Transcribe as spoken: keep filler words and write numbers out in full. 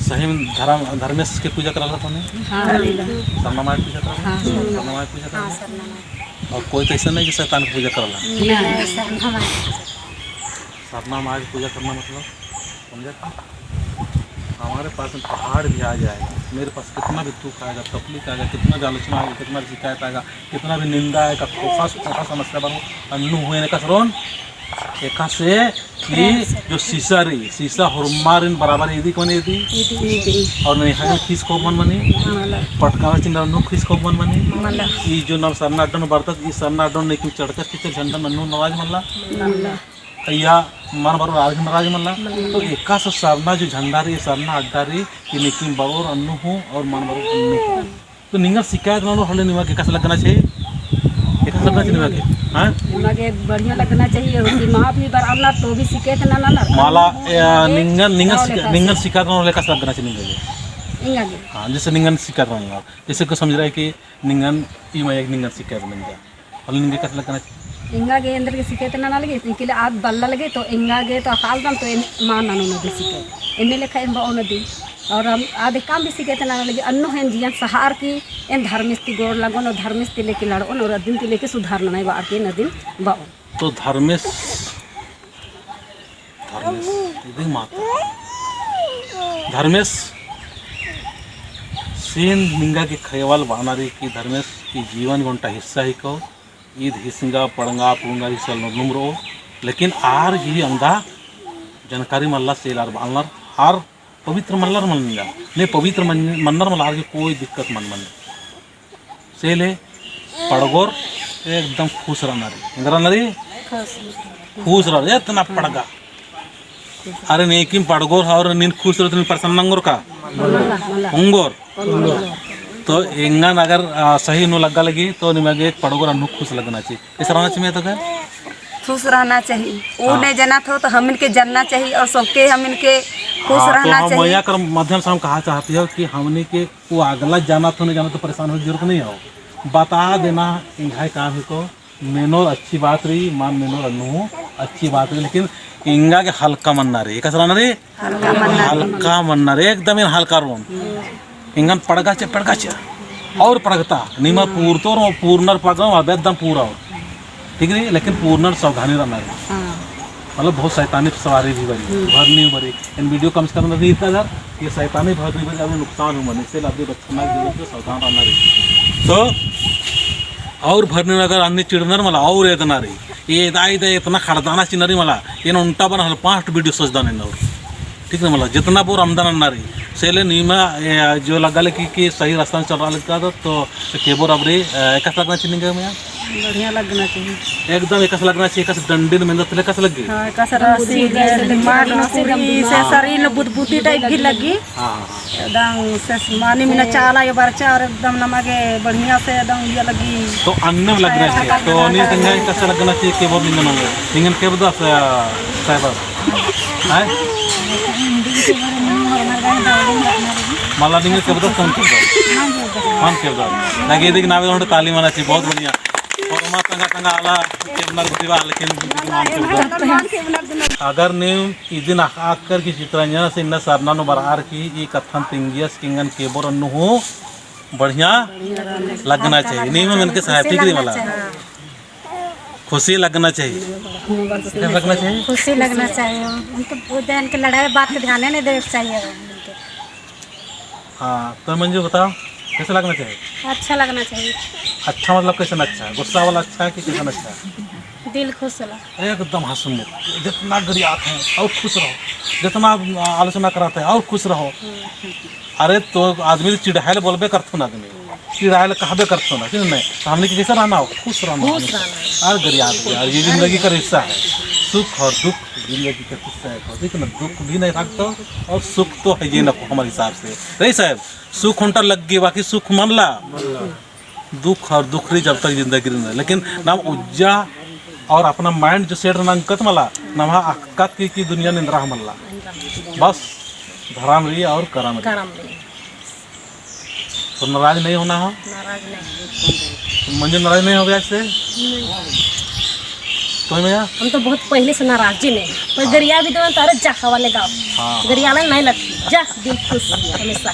सही में धर्म, धर्मेस के पूजा करला तोने? हाँ। सरना माय पूजा करला? हाँ। सरना माय पूजा करला? हाँ, सरना माय। और कोई तो ऐसा नहीं कि शैतान की पूजा करला? नहीं, सरना माय। सरना माय की पूजा करना मतलब, समझे? हमारे पास में पहाड़ भी आ जाएगा, मेरे पास कितना भी दुख आएगा, तकलीफ आएगा, कितना भी आलोचना आएगा, कितना भी शिकायत आएगा, कितना भी निंदा आएगा, खोखा से खोखा समस्या बनो, अन्नू हुए ने कसरोन, एकासे कि जो शीशा रई, शीशा होरमारिन बराबर इदी कौन इदी? इदी। और नहीं है खीस को मन मनी? मला। पटकावा चिन्ना नू खीस को मन मनी? मला। ई जो नाम सरना अड्डन बरतत, ई सरना अड्डन नहीं कि चढ़कर चित्त झंडा नन्नू नाराज मल्ला? मला। या मन बरोर आर नाराज मल्ला? मला। तो एकासे सरना जो झंडा रई, सरना अड्डा रई, कि नेकिम बरोर अन्नू हूँ और मन बरोर अन्नू हूँ। तो निंगन शिकायत ननोर होले निमा गे एकासे लगना चाहिए? एकासे लगना चाहिए निमा गे? हाँ? निमा गे बढ़िया लगना चाहिए, और कि माँ भी बराबर तो भी शिकायत ना, ना, ना। मला, ए, निंगन, निंगन शिका-, निंगन शिकायत ननोर होले एकासे लगना चाहिए निंगा गे? इंगा गे। हाँ, जैसे निंगन शिकायत ननोर, जैसे को समझ रहा है कि निंगन, ई माँ एक निंगन शिकायत ननोर। होले निंगा गे एकासे लगना चाहिए? एंगा गे एन्देर गे शिकायत नना लगी, इनके लिए आद बल्ला लगी, तो एंगा गे तो अकालदम तो एन मा ननोन अदी शिकायत। एन्ने लेखा एन बओन अदी। और हम आद काम भी शिकायत नना लगी, अन्नु एन जियन सहार की एन धर्मेस ती गोड़ लगोन और धर्मेस ती लेके लड़ोन और अदिन ती लेके सुधार नना बआ के एन अदिन बओन। तो धर्मेस धर्मेस, इदी माता। धर्मेस, सेन निंगा गे ख़ेवाल बअना रई कि धर्मेस, ई जीवन गे ओन्टा हिस्सा हिको, ईद हिसंगा, पड़ंगा, पुड़ंगा हिस्सा नुम रओ, लेकिन आर गही अमदा जानकारी मल्ला, सेल आर बअनर, आर पवित्र मल्लर मल निंगा, ने पवित्र मन-, मन्नर मल आर गे कोई दिक्कत मल मनी। सेले पड़गोर एकदम खुश रअना रई। एन्देर रअना रई? खुश। खुश रअना रई, एतना पड़गा। अरे नेकिम पड़गोर और नीन खुश रओ तो नीन परेशान नंगोर का? मला, मला। ओंगोर? ओंगोर। तो एंगन अगर, आ, सही नू लग्गा लगी तो निमा गे पड़गोर अन्नु खुश लगना चाहिए। कैसे रहना चाहिए तो कर? खुश रहना चाहिए। वो हाँ। नहीं जानत हो तो हमन के जानना चाहिए और सबके हमन के खुश हाँ, तो रहना हम चाहिए। मइया कर माध्यम से हम कहा चाहती हो कि हमनी के वो अगला जानत हो, नहीं जानत हो, परेशान होए की जरूरत नहीं हो। बता देना, एंग्है काम हिको, मेनोर अच्छी बात रई, मान मेनोर अन्नु हूँ अच्छी बात रई, लेकिन एंगा गे हल्का मन्ना रई, एकासे रअना रई? हल्का मन्ना रई। हल्का मन्ना रई, एकदम एन हल्का रओन। एंगन पड़गा चे, पड़गा चे। और पड़गता, निमा पूरतो रओ, पूरनर पड़गा, अब एकदम पूरा हो। ठीक रई, लेकिन पूरनर सावधानी रअना रई। हाँ। मतलब बहुत शैतानी सवारी भी बरी, हम्म। भरनी बरी। एन video कम से कम नहीं इतना यार, ये शैतानी भरनी बरी, अभी नुकसान हूँ मनी, इससे अभी बचना की जरूरत है, सावधान रहना रई। तो और भरनी अगर अन्ने चिड़नर मला और एदना रई, ये एदा, एदा एतना खड़दाना चिन्ना रई मला, एन ओन्टा बअनर पाँच video सजदन एन और। ठीक ना मला, जितना बोर अमदन अन्ना रई। सेले निमा, ए, जो लग्गा लगी कि, कि सही रास्ता में चल रहा लगता तो, तो केबोर अब रई, ए, एकासे लगना चाहिए निंगा गे मइया? बढ़िया लगना चाहिए। एकदम एकासे लगना चाहिए, एकासे डंडी में मेहनत ले एकासे लगी? हाँ, एकासे रस्सी, दिमाग में पूरी से हाँ। शरीर में बुदबुदी type भी लगी। हाँ, हाँ, हाँ। एकदम से मानी मिना चाला ये बरचा और एकदम नमा गे बढ़िया से एकदम ये लगी। तो अन्ने में लगना चाहिए। तो नी तंगा एकासे लगना चाहिए, केबोर निंगन, निंगन केबोर दा, साहब। हैं? मला निंगन केबोर दा, कौन केबोर दा? कौन केबोर दा? लगे देख नावे होंडे ताली मना चाहिए, बहुत बढ़िया। और मा तंगा तंगा आला केबनर गुट्ठी बा, लेकिन नाम केबोर दा। अगर नीम इदिन आख-, आखकर की चित्रंजन से इन्ना सरना नू बरअर की ई कत्थन तिंगियस कि एंगन केबोर अन्नु हूँ बढ़िया लगना चाहिए। नीम मेनके सहाय ठीक रई मला। खुशी लगना चाहिए। कैसे लगना चाहिए? खुशी लगना चाहिए। उनके, उदयन के लड़ाई बात पे ध्यान नहीं देवे के चाहिए उनके। हाँ, तो मंजू बताओ, कैसे लगना चाहिए? अच्छा लगना चाहिए। अच्छा मतलब कैसन अच्छा? गुस्सा वाला अच्छा है कि कैसन अच्छा है? दिल खुश वाला। एकदम हंसमुख, जितना गरियात है और खुश रहो, जितना आलोचना कराते हैं और खुश रहो। हम्म। अरे तो आदमी तो चिढ़ाइल बोलबे करथुन, आदमी चिढ़ाइल कहबे करथुन, ठीक नहीं? तो हमने के कैसे रहना हो? खुश रहना हो। खुश रहना है। और गरियात यार, ये जिंदगी का हिस्सा है। सुख और दुख जिंदगी का हिस्सा है, ठीक ना? दुख भी नहीं भागता और सुख तो है ये ना हमारे हिसाब से। रई साहब, सुख ओन्टा लग्गी, बाकी सुख मल्ला। दुख और दुख रई जब तक जिंदगी रई, लेकिन नाम उज्जा और अपना mind जो set रहना अंकत मला, नम्हा अक्कत की, की दुनिया निंद्रा मल्ला। बस धरम रई और करम रई। करम रई। तो नाराज नहीं होना हो। नाराज नहीं। मंजू नाराज नहीं हो गया इससे? नहीं। तो मैं हम तो बहुत पहले से नाराज जी ने। पर हाँ। गरिया भी देवन तारे जा हवा ले गाओ। हाँ। गरिया ले नहीं लगती। जा दिल खुश हमेशा।